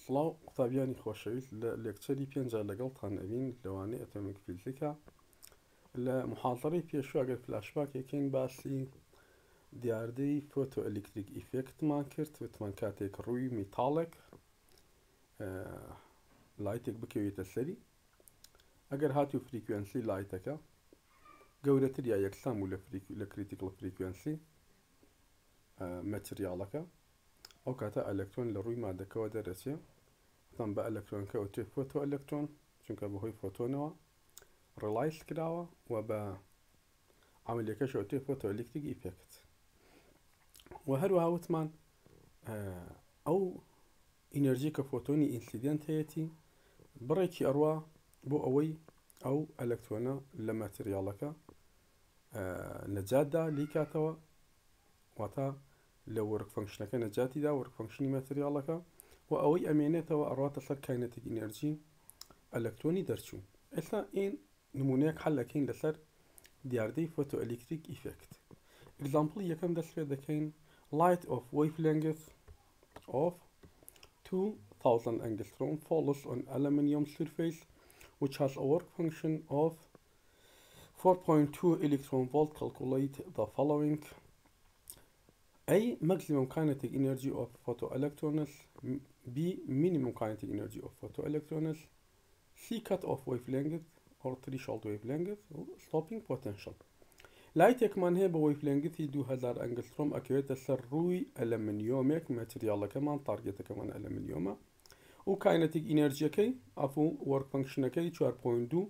سڵاو قوتابیانی خۆشەویست لە lecture ی پێنجا لەگەڵتان ئەبین لەوانەی ئەتۆمیک فیزیکا لە محازەرەی پێشوو ئەگەر flashback ێکین باسی دیاردەی photoelectric effect مان کرد وتمان کاتێک ڕووی metal ێک light ێک بکەوێتە سەری ئەگەر هاتوو frequency light ەکە گەورەتر یا یەکسان بوو لە critical frequency material ەکە ئەو کاتە ئەلکترۆن لە ڕووی مادەکەوە دەرەچێ وتمان بە ئەلکترۆنەکە ئەوترێ photo electron چونکە بەهۆی فۆتۆنەوە release کراوە و بە عملیەکەش ئەوترێ photoelectric effect و هەروەها وتمان ئەو ئینەرجی کە فۆتۆنی incident هەیەتی بڕێکی ئەڕوا بۆ ئەوەی ئەو ئەلکترۆنە لە material ەکە نەجاتدا لیکاتەوە واتە لە work function ەکە نەجاتی دا work function ی material ەکە و ئەوەی ئەمێنێتەوە ئەڕاتە سەر kinetic energy ئەلکترۆنی دەرچوو. ئێستا ئین نمونەیەک حەل ئەکەین لەسەر دیاردەی photoelectric effect. Example ی یەکەم دەست پێ دەکەین light of wavelength of 2000 angstrom falls on aluminum surface which has a work function of 4.2 electron volt calculate the following A. Maximum kinetic energy of photoelectrons B. Minimum kinetic energy of photoelectrons C. Cut off wavelength or threshold wavelength stopping potential light ێکمان هەیە بە wavelength ی 2000 ئەنگسترۆم ئەکەوێتە سەر ڕووی ئەلەمنیۆمێک material ەکەمان target ەکەمان ئەلەمنیۆمە و kinetic energy یەکەی ئەفو work function ەکەی 4.2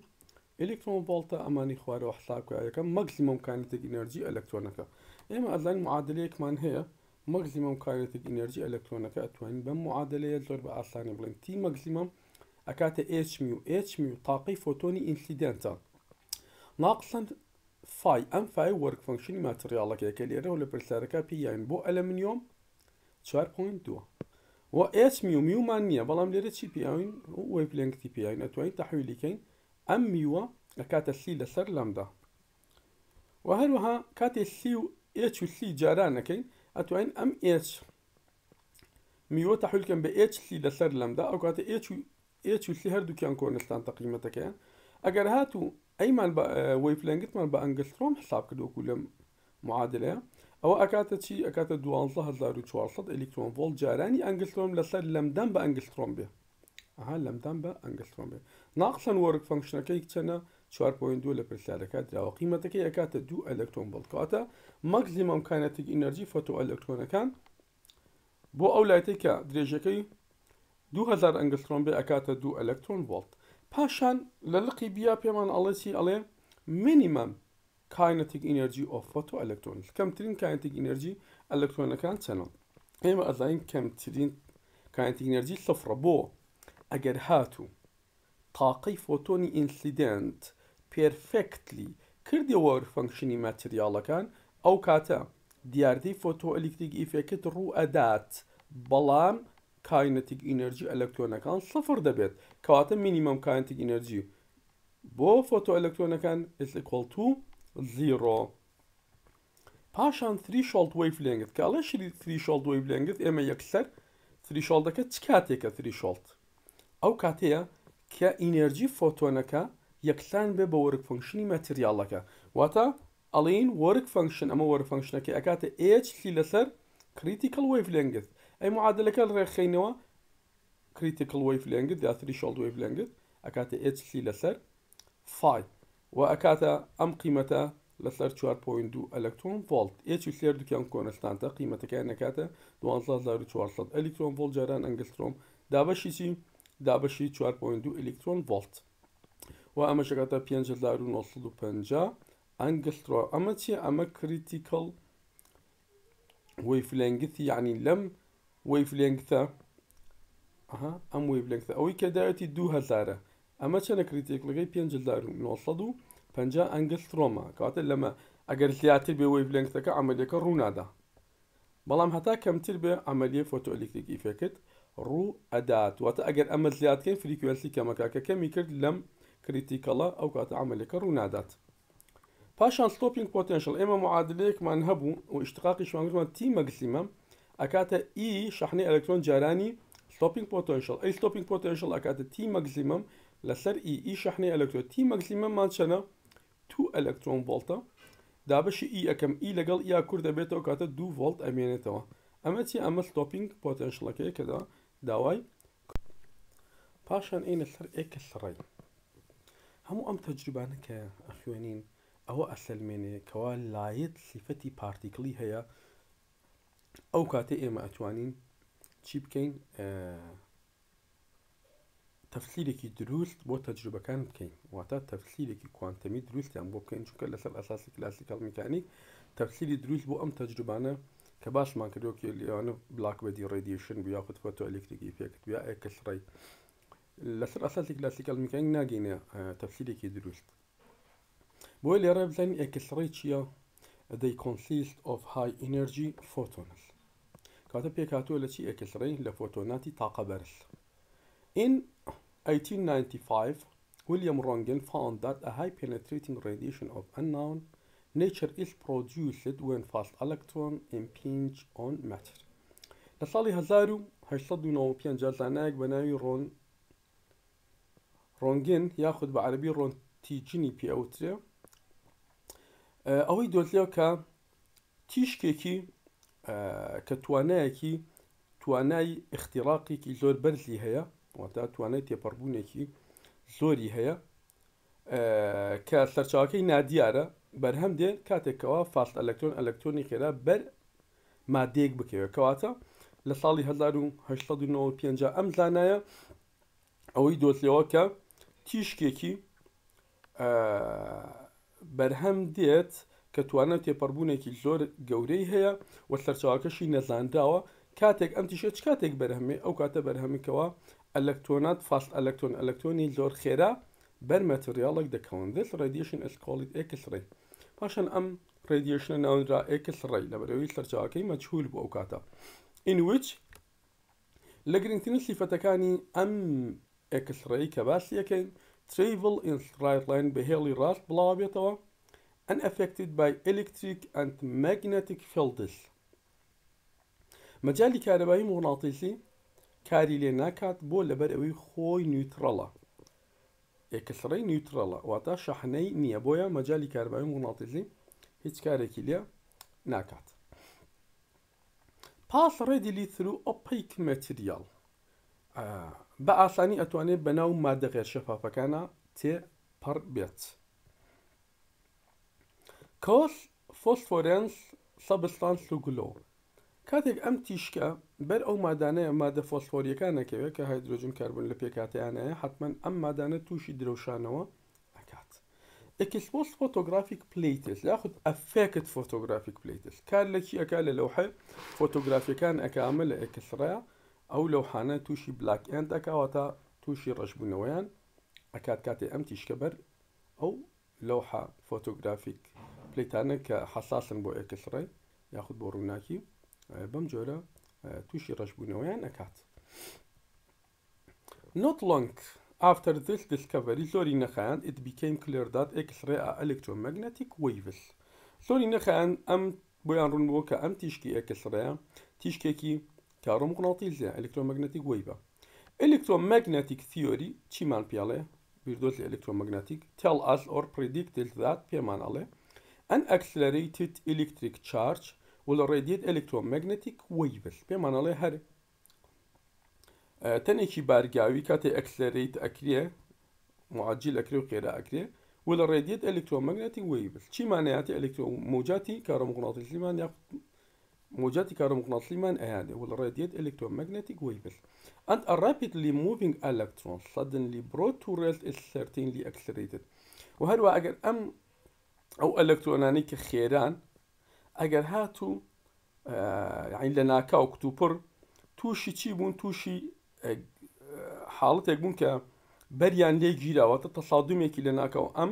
ئەلکترۆن ڤۆڵتە ئەمانی خوارەوە حساب کە یەکەم maximum kinetic energy ئەلکترۆنەکە ئێمە ئەزانین معادلەیەکمان هەیە maximum kinetic energy ئەلکترۆنەکە ئەتوانین بەم معادلەیە زۆر بە ئاسانی بڵێن T maximum ئەکاتە h mu h mu تاقی فۆتۆنی incident ە ناقسەن phi ئەم phi work function ی material ەکەیە کە لێرەوە لە پرسیارەکە پێیان بۆ ئەلەمنیۆم 4.2 و h mu mu مان نییە بەڵام لێرە چی پیاوین wavelength ی پیاوین ئەتوانین تەحویلی کەین ئەم mu ە ئەکاتە c لەسەر لەمدا و هەروەها کاتێ c و h و c جاران ئەکەین ئەتوانین ئەم h mu ە تەحویل کەم بە h c لەسەر لەمدا ئەو کاتە h و h و c هەردووکیان constant ە قیمەتەکەیان ئەگەر هاتوو ئەیمان بە wavelength مان بە ئەنگسترۆم حساب کرد وەکو لەم معادلەیە ئەوە ئەکاتە چی ئەکاتە 12400 ئەلیکترۆن ڤۆڵت جارانی ئەنگسترۆم لەسەر لەمدان بە ئەنگسترۆم بێ ئەها لەمدان بە ئەنگسترۆم بێ ناقسەن work function ەکەی چەنە 4.2 لە پرسیارەکە دراوە قیمەتەکەی ئەکاتە 2 ئەلکترۆن ڤۆڵت کەواتە maximum kinetic energy فۆتۆ ئەلکترۆنەکان بۆ ئەو light ەی کە درێژەکەی 2000 ئەنگسترۆم بێ ئەکاتە 2 ئەلکترۆن ڤۆڵت پاشان لە لقی بیا پێمان ئەڵێ چی ئەڵێ minimum kinetic energy of photoelectrons کەمترین kinetic energy ئەلکترۆنەکان چەنە ئێمە ئەزانین کەمترین kinetic energy سفرە بۆ ئەگەر هاتوو تاقەی فۆتۆنی incident perfectly کردی work function ی material ەکان ئەو کاتە دیاردەی photoelectric effect ڕوو ئەدات بەڵام kinetic energy ئەلکترۆنەکان سفر دەبێت کەواتە minimum kinetic energy بۆ فۆتۆ ئەلکترۆنەکان is equal to zero. پاشان threshold wavelength کە ئەڵێ threshold wavelength ئێمە یەکسەر threshold ەکە چ کاتێکە threshold ئەو کاتەیە کە ئینێرجی فۆتۆنەکە یەکسان بێ بە work function ی material ەکە واتە ئەڵێین work function ئەمە work function ەکەی ئەکاتە h c لەسەر critical wavelength ئەی معادلەکە ڕێکخەینەوە critical wavelength یا threshold wavelength ئەکاتە h c لەسەر phi و ئەکاتە ئەم قیمەتە لەسەر 4.2 ئەلکترۆن ڤۆڵت h و c هەردووکیان constant ە قیمەتەکەیان ئەکاتە 12400 ئەلیکترۆن ڤۆڵت جاران ئەنگسترۆم دابەشی چی دابەشی 4.2 ئەلیکترۆن ڤۆڵت و ئەمەش ئەکاتە 5950 ئەنگسترۆم ئەمە چیە ئەمە critical wavelength یعنی لەم wavelength ە ئەها ئەم wavelength ە ئەوەی کە داوێتی 2000 ئەمە چەنە critical ەکەی 5950 ئەنگسترۆمە کەواتە لەمە ئەگەر زیاتر بێ wavelength ەکە عملیەکە ڕوونادا بەڵام هەتا کەمتر بێ عملیە photoelectric effect ڕوو ئەدات واتە ئەگەر ئەمە زیادکەین frequency کەمەکە کە کەمی کرد لەم critical ە ئەو کاتە عملیەکە ڕوونادات پاشان stopping potential ئێمە معادلەیەکمان هەبوو و ئیشتقاقیشمان گوتمان T maximum ئەکاتە E شەحنەی ئەلکترۆن جارانی Stopping potential ئەی stopping potential ئەکاتە T maximum لەسەر E E شەحنەی ئەلکترۆن T maximum مان چەنە؟ 2 ئەلکترۆن ڤۆڵتە دابەشی E ئەکەم E لەگەڵ E یا کورت دەبێتەوە کاتە 2 ڤۆڵت ئەمێنێتەوە ئەمە چی ئەمە stopping potential ەکەیە کە داوای پاشان ئێنە سەر X-ray هەموو ئەم تەجروبانە کە ئەخوێنین ئەوە ئەسەلمێنێ کەوا light سیفەتی particle ی هەیە ئەو کاتەی ئێمە ئەتوانین چی بکەین تەفسیرێکی دروست بۆ تەجروبەکان بکەین واتە تەفسیرێکی کوانتەمی دروستیان بۆ بکەین چونکە لەسەر ئەساسی classical mechanic تەفسیری دروست بۆ ئەم تەجروبانە کە باسمان کردو کە لەوانە black body radiation بوو یاخود photoelectric effect یا X-ray لەسەر ئەساسی classical mechanic ناگەینە تەفسیرێکی دروست بۆیە لێرە بزانین X-ray چییە؟ They consist of high energy photons. کاتە پێکهاتووە لە چی X-ray؟ لە فۆتۆناتی تاقە بەرز. In 1895, William Röntgen found that a high penetrating radiation of unknown nature is produced when fast electron impinge on matter. لە ساڵی 1895 زانایەک بە ناوی ڕۆن ڕۆنگن یاخود بە عەرەبی ڕۆنتیجنی پێ ئەوترێ ئەوەی دۆزیەوە کە تیشکێکی کە توانایەکی توانای اختراقێکی زۆر بەرزی هەیە واتە توانای تێپەڕبوونێکی زۆری هەیە کە سەرچاوەکەی نادیارە بەرهەم دێن کاتێکەوە fast electron ئەلکترۆنی خێرا بەر مادەیەک بکەوێت کەواتە لە ساڵی 1895 ئەم زانایە ئەوەی دۆزیەوە کە تیشکێکی بەرهەم دێت کە توانای تێپەڕبوونێکی زۆر گەورەی هەیە و سەرچاوەکەشی نەزانراوە کاتێک ئەم تیشکە چ کاتێک بەرهەمێ ئەو کاتە بەرهەمیکەوە ئەلکترۆنات fast electron ئەلکترۆنی زۆر خێرا بەر material ێک دەکەون. This radiation is called X-ray. پاشان ئەم radiation ە ناونرا X-ray لەبەرئەوەی سەرچاوەکەی مەجهول بوو ئەو کاتە. In which لە گرنگترین سیفەتەکانی ئەم X-ray کە باسی ئەکەین travel in straight line بە هێڵی ڕاست بڵاوەبێتەوە unaffected by electric and magnetic fields مەجالی کارەبایی موغناتیسی کاری لێ ناکات بۆ لەبەر ئەوەی خۆی neutral ە X-ray neutral ە واتە شەحنەی نییە بۆیە مەجالی کارەبایی موغناتیسی هیچ کارێکی لێ ناکات. Pass readily through opaque material بە ئاسانی ئەتوانێت بەناو مادە غێر شەفافەکانە تێپەڕ بێت. Cause phosphorescence substance to glow کاتێک ئەم تیشکە بەر ئەو مادانەیە مادە فۆسفۆریەکان ئەکەوێت کە هایدرۆجین کاربن لە پێکهاتەیانەیە حتمما ئەم مادانە تووشی درەوشانەوە ئەکات. Expose photographic plates یاخود affect photographic plates کار لە چی ئەکا لە لەوحە فۆتۆگرافیەکان ئەکا ئەمە لە X-ray ە ئەو لەوحانە تووشی black end ئەکا واتە تووشی ڕەشبوونەوەیان ئەکات کاتێ ئەم تیشکە بەر ئەو لەوحە photographic plate انە کە حەساسن بۆ X-ray یاخود بۆ ڕووناکی بەم جۆرە تووشی ڕەشبوونەوەیان ئەکات. Not long after this discovery زۆری نەخایاند it became clear that X-ray are electromagnetic waves زۆری نەخایاند ئەم بۆیان ڕوون بووە کە ئەم تیشکی X-ray ە تیشکێکی کارۆموغناتیسیە electromagnetic wave electromagnetic theory چیمان پێڵێ بیردۆزی ئەلکترۆمەگناتیک tell us or predicted that پێمان ئەڵێ an accelerated electric charge will radiate electromagnetic waves پێمان ئەڵێ هەر تەنێکی بارگاوی کاتێ accelerate ئەکرێ معجل ئەکرێ و خێرا ئەکرێ و لە radiate electromagnetic waves چی مانەیاتی ئەلکترۆ موجاتی کارۆموغناتیسیمان یا موجاتی کارۆموغناتیسیمان ئەیانێ و لە radiate electromagnetic waves and a rapidly moving electron suddenly brought to rest is certainly accelerated و هەروە ئەگەر ئەم ئەو ئەلکترۆنانەی کە خێران ئەگەر هاتوو یانی لە ناکاو کتوپڕ تووشی چی بوون تووشی حاڵەتێک بوون کە بەریان لێ گیراوەتە تەسادومێکی لە ناکاو ئەم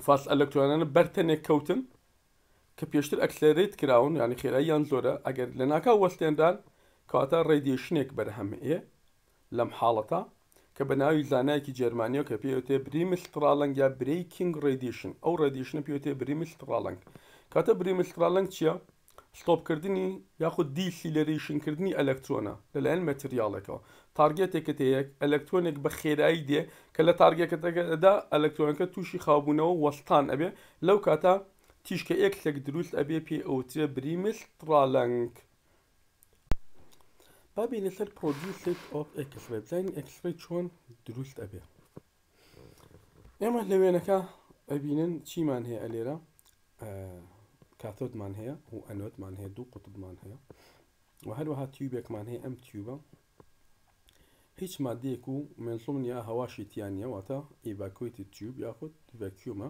fast ئەلکترۆنانە بەرتەنێک کەوتن کە پێشتر accelerate کراون یعنی خێراییان زۆرە ئەگەر لە ناکاو وەستێنران کەواتە radiation ێک بەرهەم ئێ لەم حاڵەتە کە بە ناوی زانایەکی جێرمانیەوە کە پێی bremsstrahlung یا braking radiation ئەو radiation ە پێی bremsstrahlung کاتە bremsstrahlung چییە؟ stop کردنی یاخود deceleration کردنی ئەلکترۆنە لەلایەن material ێکەوە. target ێکت هەیە ئەلکترۆنێک بە خێرایی دێ کە لە target ەکەدا ئەلکترۆنەکە تووشی خاوبوونەوە وەستان ئەبێ لەو کاتە تیشکە ئێکسێک دروست ئەبێ پێی ئەوترێ bremsstrahlung. با بێینە سەر produced of X-ray بزانین X-ray چۆن دروست ئەبێ. ئێمە لە وێنەکە ئەبینن چیمان هەیە ئەلێرە cathode مان هەیە و ئەنۆدمان هەیە دوو قوتبمان هەیە و هەروەها tube ێکمان هەیە ئەم tube ە هیچ مادەیەک و منزوم نیە هەواشی تیانە واتە evacuated tube یاخود vacuum ە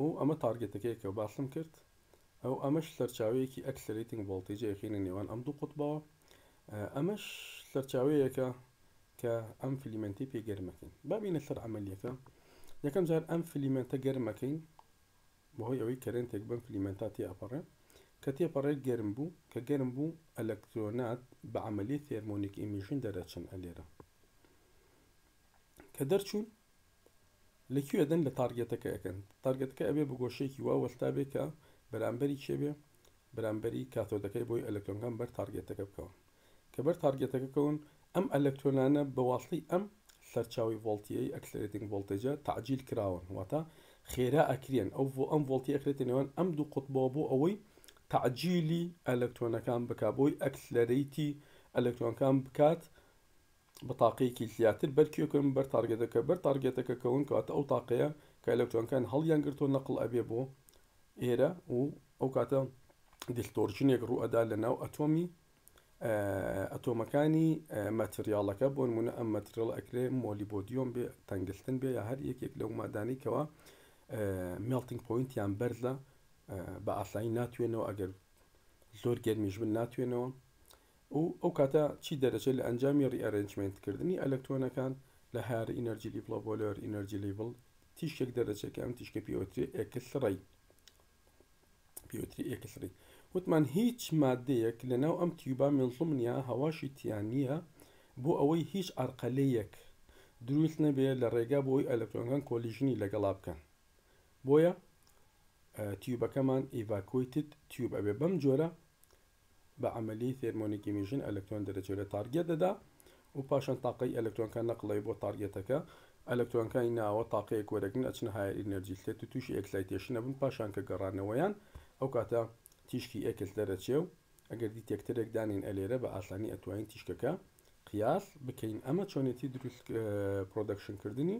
و ئەمە target ەکەی کە باسم کرد ئەو ئەمەش سەرچاوەیەکی accelerating voltage ە یەخینە نێوان ئەم دوو قوتبەوە ئەمەش سەرچاوەیەکە کە ئەم filament ەی پێ گەرمەکەین. با بینە سەر عەمەلیەکە. یەکەم جار ئەم filament ە گەرمەکەین بەهۆی ئەوەی current ێک بەم filament ا تێ ئەپەڕێ کە تێپەڕێ گەرم بوو کە گەرم بوو ئەلکترۆنات بە عەمەلی thermionic emission دەرەچن ئەلێرە کە دەرچوون لە کوێ دەن لە target ەکە ئەکەن target ەکە ئەبێ بە گۆشەیەکی وا وەستابێ کە بەرامبەری چێ بێ بەرامبەری cathode ەکەی بۆی ئەلکترۆنەکان بەر target ەکە بکەون کە بەر target ەکە کەون ئەم ئەلکترۆنانە بە واسڵی ئەم سەرچاوی ڤۆڵتیەی accelerating voltage ە تەعجیل کراون واتە خێرا ئەکرێن ئەو ئەم ڤۆڵتی ئەکرێتە نێوان ئەم دوو قوتبەوە بۆ ئەوەی تەعجیلی ئەلکترۆنەکان بکا بۆی accelerate ی ئەلکترۆنەکان بکات بە تاقەیەکی زیاتر بەر کوێ کەون بەر target ەکە بەر target ەکە کەون کەواتە ئەو تاقەیە کە ئەلکترۆنەکان هەڵیان گرتووە نەقڵ ئەبێ بۆ ئێرە و ئەو کاتە distortion ێک ڕوو ئەدا لە ناو ئەتۆمی ئەتۆمەکانی material ەکە بۆ نمونە ئەم material ئەکرێ molybdenum بێ تەنگستن بێ یا هەر یەکێک لەو مادانەی کەوا melting point یان بەرزە بە ئاسایی ناتوێنەوە ئەگەر زۆر گەرمیش بن ناتوێنەوە و ئەو کاتە چی دەرەچێت لە ئەنجامی rearrangement کردنی ئەلکترۆنەکان لە higher energy level ە بۆ lower energy level تیشکێک دەرەچێت کە ئەم تیشکە پێوترێ X-ray پێوتری X-ray وتمان هیچ مادەیەک لە ناو ئەم tube ا منظوم نییە هەواشی تیا نییە بۆ ئەوەی هیچ عەرقەلەیەک دروست نەبێ لە ڕێگا بۆ ئەوەی ئەلکترۆنەکان collision ی لەگەڵا بکەن بۆیە tube ەکەمان evacuated tube ئەبێ بەم جۆرە بە عەمەلیەی thermionic emission ئەلکترۆن دەرەچێ لە target دەدا و پاشان تاقەی ئەلکترۆنکان نەقڵەوی بۆ target ەکە ئەلکترۆنکانی ناوە تاقەیەک وەرەگرن ئەچنە higher energy state و تووشی excitation ئەبن پاشان کە گەڕانەوەیان ئەو کاتە تیشکی ئێکس دەرەچێ و ئەگەر detector ێک دانین ئەلێرە بە ئاسانی ئەتوانین تیشکەکە قیاس بکەین ئەمە چۆنێتی دروست production کردنی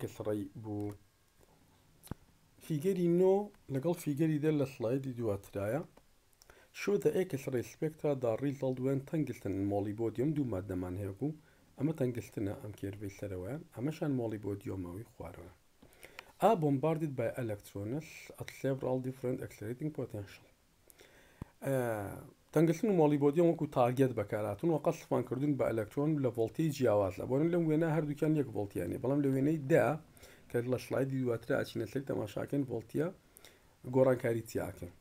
X-ray بوو. figure ی نۆ لەگەڵ figure ی دە لە سلایدی دواترایە. Show the X-ray spectra that result when tungsten and molybdenum دوو مادەمان هەیە بوو ئەمە تەنگستنە ئەم curve ەی سەرەوەیان ئەمەشان molybdenum ەوەی خوارەوە are bombarded by electrons at several different accelerating potential تەنگستن و molybdenum وەکو target بەکارهاتوون و قەسفمان کردوون بە ئەلکترۆن لە ڤۆڵتی جیاوازە بۆ لەم وێنە هەردووکیان یەک ڤۆڵتیانە بەڵام لە وێنەی دا کە لە سلایدی دواترا ئەچینە سەر تەماشاکەن ڤۆڵتیە گۆڕانکاری تیاکەن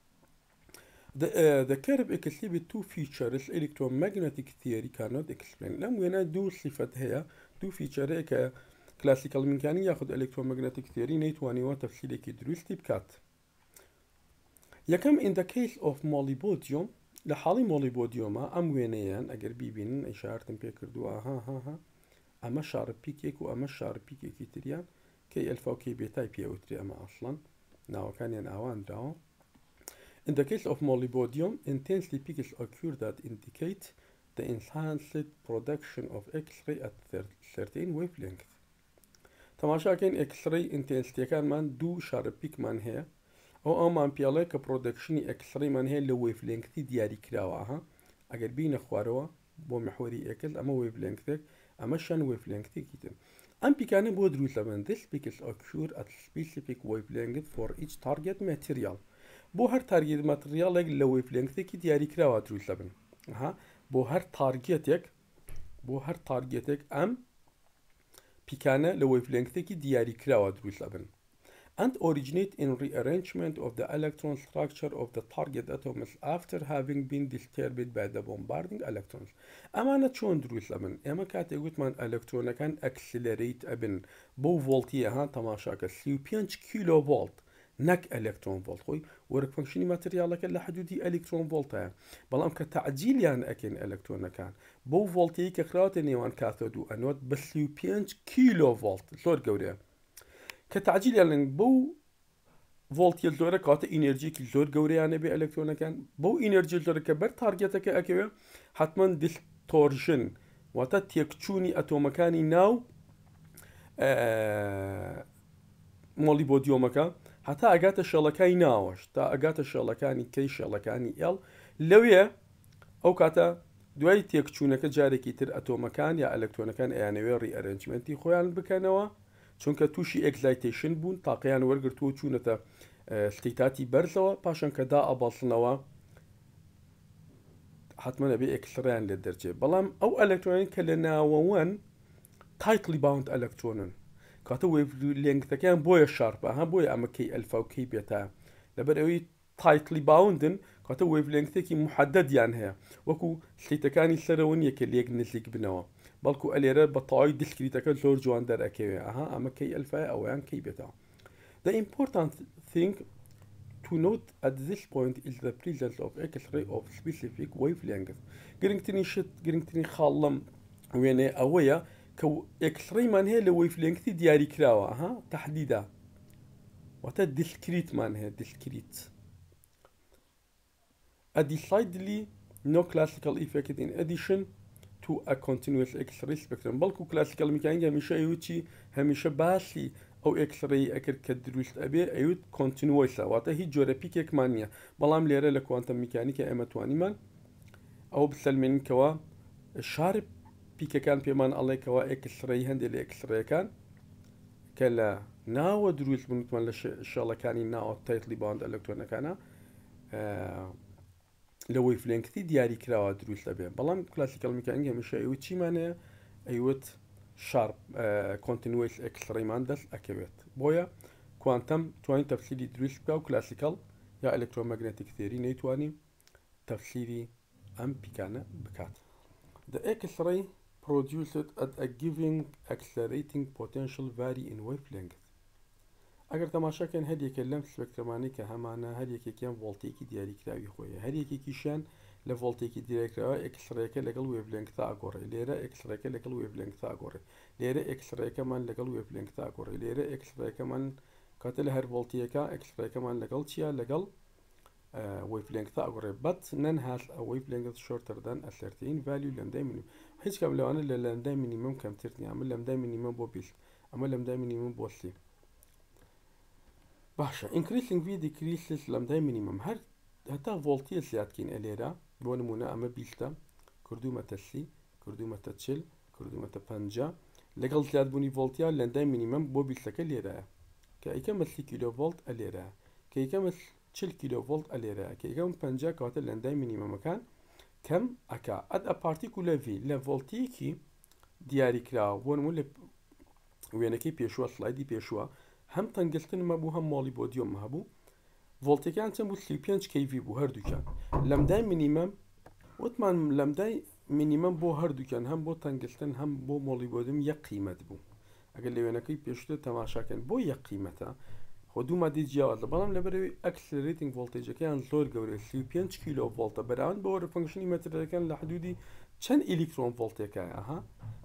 The, the curve exhibit two features electromagnetic theory cannot explain. لەم وێنە دوو سیفەت هەیە دوو feature ەیە کە classical mechanic یاخود electromagnetic theory نەیتوانیوە تەفسیرێکی دروستی بکات. یەکەم In the case of molybdenum لە حاڵی molybdenum ا ئەم وێنەیەن ئەگەر بیبینن ئیشارەتم پێ کردووە ها ها ها ئەمە sharp peak ێک و ئەمە sharp peak ێکی تریان K alpha و K beta ی پێوترێ ئەمە ئەسڵەن ناوەکانیان ئاوانراوە In the case of molybdenum, intensely peaks occur that indicate the enhanced production of X-ray at certain wavelength. تەماشاکەین X-ray intensity ەکانمان دوو sharp peak مان هەیە ئەو ئەومان پێڵێ کە production ی X-ray مان هەیە لە wavelength ی دیاری کراوە ئەها ئەگەر بینە خوارەوە بۆ محوەری ئێکس ئەمە wavelength ێک ئەمەشیان wavelength ێکی تر ئەم peak انە بۆ دروست دەبن this peaks occur at specific wavelength for each target material بۆ هەر target material ێک لە wavelength ێکی دیاریکراوە دروست دەبن ها بۆ هەر target ێک بۆ هەر target ێک ئەم peak انە لە wavelength ێکی دیاریکراوە دروست ئەبن and originate in rearrangement of the electron structure of the target atoms after having been disturbed by the bombarding electrons ئەمانە چۆن دروست ئەبن ئێمە کاتێک وتمان ئەلکترۆنەکان accelerate ئەبن بۆ ڤۆڵتیە ها تەماشاکە 35 کیلۆ ڤۆڵت نەک ئەلکترۆن ڤۆڵت. خۆی work function ی material ەکە لە حدودی ئەلیکترۆن ڤۆڵتایە، بەڵام کە تەعجیلیان ئەکەین ئەلکترۆنەکان بەو ڤۆڵتەی کە خراوەتە نێوان کاثۆد و ئەنۆد بە 35 کیلۆ ڤۆڵت، زۆر گەورەیە. کە تەعجیلیان بەو ڤۆڵتیە زۆرە، کەواتە ئینێرجیەکی زۆر گەورەیان ئەبێ ئەلکترۆنەکان. بەو ئینێرجیە زۆرە کە بەر target ەکە ئەکەوێ، حتمما distortion واتە تێکچوونی ئەتۆمەکانی ناو molybdenum ەکە هەتا ئەگاتە shell ەکانی ناوەش، تا ئەگاتە shell ەکانی K، shell ەکانی L لەوێ. ئەو کاتە دوای تێکچوونەکە جارێکی تر ئەتۆمەکان یا ئەلکترۆنەکان ئەیانەوێ rearrangement ی خۆیان بکەنەوە، چونکە تووشی excitation بوون، تاقییان وەرگرتووە و چوونەتە state اتی بەرزەوە. پاشان کە دا ئەبەڵسنەوە حتمما ئەبێ X-ray یان لێ دەرچێت. بەڵام ئەو ئەلکترۆنی کە لە ناوەوەن tightly bound ئەلکترۆنن، کاتە wavelength ەکەیان بۆیە sharp ە ها، بۆیە ئەمە K alpha و K beta، لەبەر ئەوەی tightly bound ن، کاتە wavelength ێکی محددیان هەیە، وەکو state ەکانی سەرەوە نییە کە لێک نزیک بنەوە، بەڵکو ئەلێرە بە تەواوی discrete ەکە زۆر جوان دەرەکەوێ. ئەها ئەمە K alpha یە، ئەویان K beta. The important thing to note at this point is the presence of X-ray of specific wavelength. گرنگترین شت، گرنگترین خاڵ لەم وێنەیە ئەوەیە کە X-ray مان هەیە لە wavelength ی دیاریکراوە، ها تحدیدا، واتە discrete مان هەیە، discrete. A decidedly no classical effect in addition to a continuous X-ray spectrum. بەڵکو classical mechanic هەمیشە ئەیوت چی؟ هەمیشە باسی ئەو X-ray ئەکرد کە دروست ئەبێ، ئەیوت continuous ە، واتە هیچ جۆرە peak ێکمان نییە. بەڵام لێرە لە quantum میکانیکە ئێمە توانیمان ئەو بسەلمێنین کەوا sharp peak ەکان پێمان ئەڵێ کەوا X-ray، هەندێک لە X-ray ەکان کە لە ناوە دروست بوون لە shell ەکانی ناوە tightly bound ئەلکترۆنەکانە لە wavelength ی دیاری کراوە دروست دەبێ. بەڵام classical mechanic هەمیشە ئەیوت چیمانەیە؟ ئەیوت sharp continuous X-ray مان دەست ئەکەوێت. بۆیە quantum توانین تەفسیری دروست بکە و classical یا electromagnetic theory نەیتوانی تەفسیری ئەم peak انە بکات. The X-ray produced at a given accelerating potential vary in wavelength. ئەگەر تەماشاکەن هەر یەکە لەم spectrum انەی کە هەمانە، هەر یەکێکیان ڤۆڵتێکی دیاریکراوی خۆیە، هەر یەکێکیشیان لە ڤۆڵتێکی دیاریکراوە X-ray ەکە لەگەڵ wavelength ا ئەگۆڕێ. لێرە X-ray ەکە لەگەڵ wavelength ا ئەگۆڕێ، لێرە X-ray ەکەمان لەگەڵ wavelength ا ئەگۆڕێ، لێرە X-ray ەکەمان کاتە لە هەر ڤۆڵتیەکە X-ray ەکەمان لەگەڵ چییە؟ لەگەڵ wavelength ا ئەگۆڕێ. But none has a wavelength shorter than a certain value lambda minimum. هیچ کام لەوانە لە lambda minimum کەمتر نییە. ئەمە lambda minimum بۆ 20، ئەمە lambda minimum بۆ 30. باشە، increasing V decreases lambda minimum. هەر هەتا ڤۆڵتیە زیادکەین ئەلێرە، بۆ نمونە ئەمە بیستە، کردومەتە 30، کردومەتە 40، کردومەتە 50، لەگەڵ زیادبوونی ڤۆڵتیا lambda minimum بۆ بیستەکە لێرەیە، کە ئەیکەمە 30 کیلۆ ڤۆڵت ئەلێرە، کە ئەیکەمە 40 کیلۆ ڤۆڵت ئەلێرە، کە ئەیکەم 50، کەواتە lambda minimum ەکان کەم ئەکا. At a particular V، لە ڤۆڵتیەکی دیاریکراوە. بۆ نمونە لە وێنەکەی پێشووە، slide ی پێشووە، هەم تەنگستن هەبوو هەم molybdenum هەبوو، ڤۆڵتەکان چەند بوو؟ 35 kV بوو هەردووکیان. Lambda ی minimum وتمان lambda ی minimum بۆ هەردووکیان، هەم بۆ تەنگستن هەم بۆ molybdenum، یەک قیمەت بوو. ئەگەر لە وێنەکەی پێشتر تەماشاکەن، بۆ یەک قیمەتە؟ خۆ دوو مادەی جیاوازە، بەڵام لەبەرەوەی accelerating voltage ەکەیان زۆر گەورەیە، 35 کیلۆ ڤۆڵتە، بەراورد بە work function ی material ەکان لە حدودی چەند ئیلیکترۆن ڤۆڵتێکە. ئەها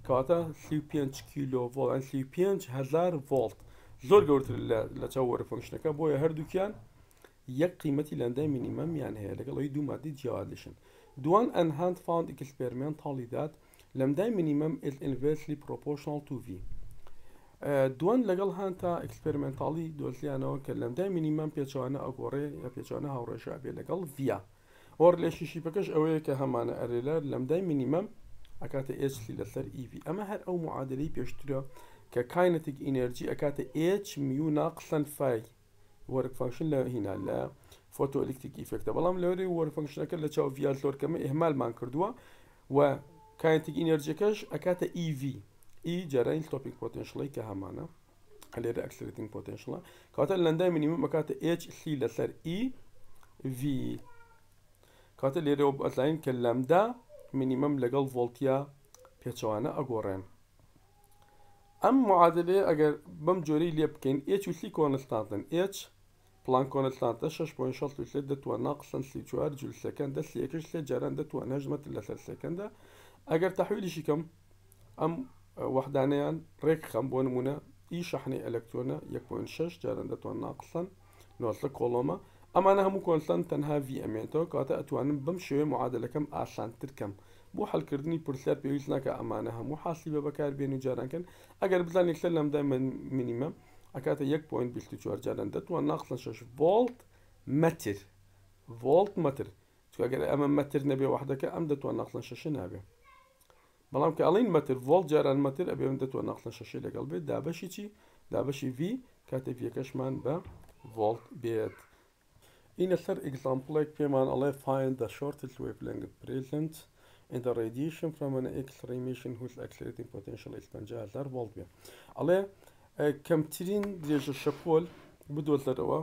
کەواتە 35 کیلۆ ڤۆڵت، 35 هزار ڤۆڵت زۆر گەورتر لە چاو work function ەکە، بۆیە هەردووکیان یەک قیمەتی lambda ی minimum یان هەیە لەگەڵ ئەوی دوو مادەی جیاوازیشن. Duan and Hunt found experimentally that lambda minimum is inversely proportional to V. دوان لەگەڵ هانتا experimentally دۆزیانەوە کە lambda ی minimum پێچوانە ئەگۆڕێ یا پێچوانە هاوڕێژە بێ لەگەڵ V یا. وە relationship ەکەش ئەوەیە کە هەمانە ئەرێلە lambda ی minimum ئەکاتە h c لەسەر eV. ئەمە هەر ئەو معادلەی پێشترە کە kinetic energy ئەکاتە h mu ناقسەن phi work function لە هینا لە photoelectric effect ە. بەڵام لەوەری work function ەکە لە چاو V یا زۆر کەمە، ئیهمالمان کردووە و kinetic energy ەکەش ئەکاتە eV، e جارانی stopping potential ی کە هەمانە لێرە accelerating potential ە. کەواتە lambda ی minimum ئەکاتە h c لەسەر eV. کاتە لێرەوە ئەزانین کە lambda minimum لەگەڵ ڤۆڵتیا پێچەوانە ئەگۆڕێن. ئەم معادلەیە ئەگەر بەم جۆرەی لێ بکەین، h و c constant ن، h. Planck constant ە 6.63 دە توان ناقسەن 34 joule سێکەندە سیەکەش سێ جاران دە توان هەشت مەتر لەسەر سێکەندە. ئەگەر تەحویلیشی کەم ئەم وەحدانەیان ڕێک خەم، بۆ نمونە E شەحنەی ئەلکترۆنە 1.6 جاران دە توان ناقسەن 19 کۆڵۆمە. ئەمانە هەموو constant تەنها V ئەمێنێتەوە، کەواتە ئەتوانم بەم شێوەیە معادلەکەم ئاسانتر کەم. بۆ حلکردنی پرسیار پێویست ناکە ئەمانە هەموو حاسیبە بەکاربێن و جارانکەن. ئەگەر بزانین یەکسەر lambda minimum ئەکاتە 1.24 جاران دە توان ناقسەن 6 ڤۆڵت مەتر، ڤۆڵت مەتر، چونکە ئەگەر ئەمە مەتر نەبێ وحدەکە ئەم دە توان ناقسەن 6 نابێ، بەڵام کە ئەڵین مەتر ڤۆڵت جاران مەتر ئەبێ من دە توان ناقسەن 6 لەگەڵ بێت دابەشی چی؟ دابەشی V کاتێ V یەکەشمان بە ڤۆڵت بێت. ئینە سەر example ێک پێمان ئەڵێ find the shortest wavelength present in the radiation from an X-ray machine whose accelerating potential is 50,000 ڤۆڵت بێ. ئەڵێ کەمترین درێژە شەپۆل بدۆزەرەوە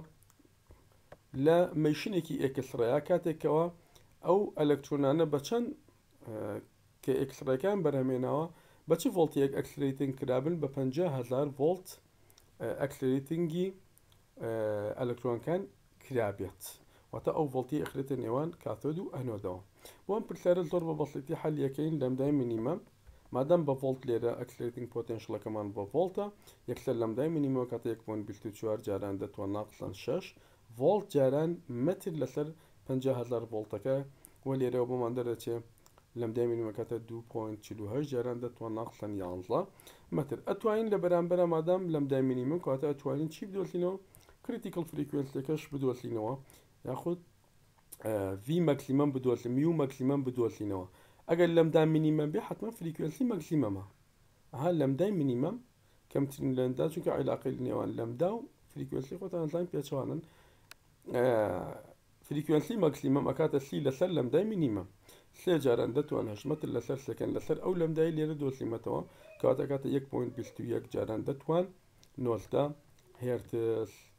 لە machine ێکی X-ray ە کاتێکەوە ئەو ئەلکترۆنانە بە چەند کە X-ray ەکان بەرهەمێناوە بە چ ڤۆڵتیەک accelerating کرابن؟ بە 50,000 ڤۆڵت accelerating ی ئەلکترۆنەکان کرابێت، واتە ئەو ڤۆڵتی ئەخرێتە نێوان کاتۆد و ئەنۆدەوە. بۆ ئەم پرسیارە زۆر بە بەسیتی حەلیەکەین lambda ی minimum. مادام بە ڤۆڵت لێرە accelerating potential ەکەمان بە ڤۆڵتە، یەکسەر lambda ی minimum کاتە 1.24 جاران دە توان ناقسەن 6 ڤۆڵت جاران مەتر لەسەر 50,000 ڤۆڵتەکە، و لێرەوە بۆمان دەردەچێ lambda ی minimum کاتە 2.48 جاران دە توان ناقسەن 11 مەتر. ئەتوانین لە بەرامبەرە مادام lambda ی minimum کاتە ئەتوانین چی بدۆزینەوە؟ critical frequency ەکەش بدۆزینەوە، یاخود V maximum بدۆزین، mu maximum بدۆزینەوە. ئەگەر lambda minimum بێ حتمما frequency maximum ە. ئەها lambda ی minimum کەمترین lambda، چونکە عیلاقەی لە نێوان lambda و frequency خۆتان زانین پێچەوانن. frequency maximum ئەکاتە C لەسەر lambda ی minimum، سێ جاران دە توان هەشت مەتر لەسەر second لەسەر ئەو lambda ی لێرە دۆزیمەتەوە، کەواتە ئەکاتە 1.21 جاران دە توان 19 هێرتز.